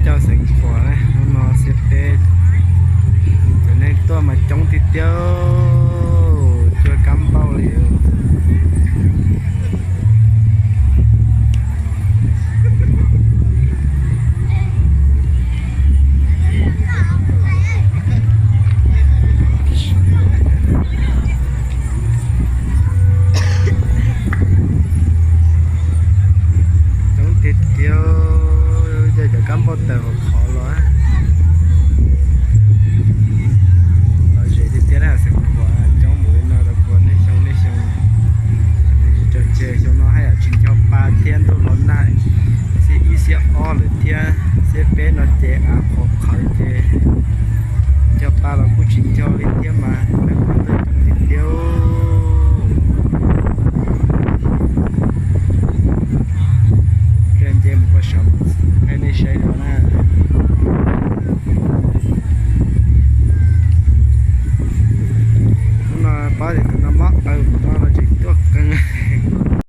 Coj Xeev Khuam, hnub no xiab peb, cov neeg tuaj mas coob tiag tiag, cuag kab npauj li. Coob tiag tiag, coj cov kab npauj tawm hauv qhov los. Lom zem tiag tiag na, Xeev Khuam coob mus li no rau kuv nej xyoo nej xyoo. Tsis tau ces xyoo no haj yam tsis nco pa thiab, ntuj los nag xiab ib xiab ob lawm thiab. Xiab peb no ces av qhuav qhawv ces nco pa los kuj tsis nco li thiab mas, neeg tuaj coob tiag tiag. Nce mus ua saum, nej saib no na.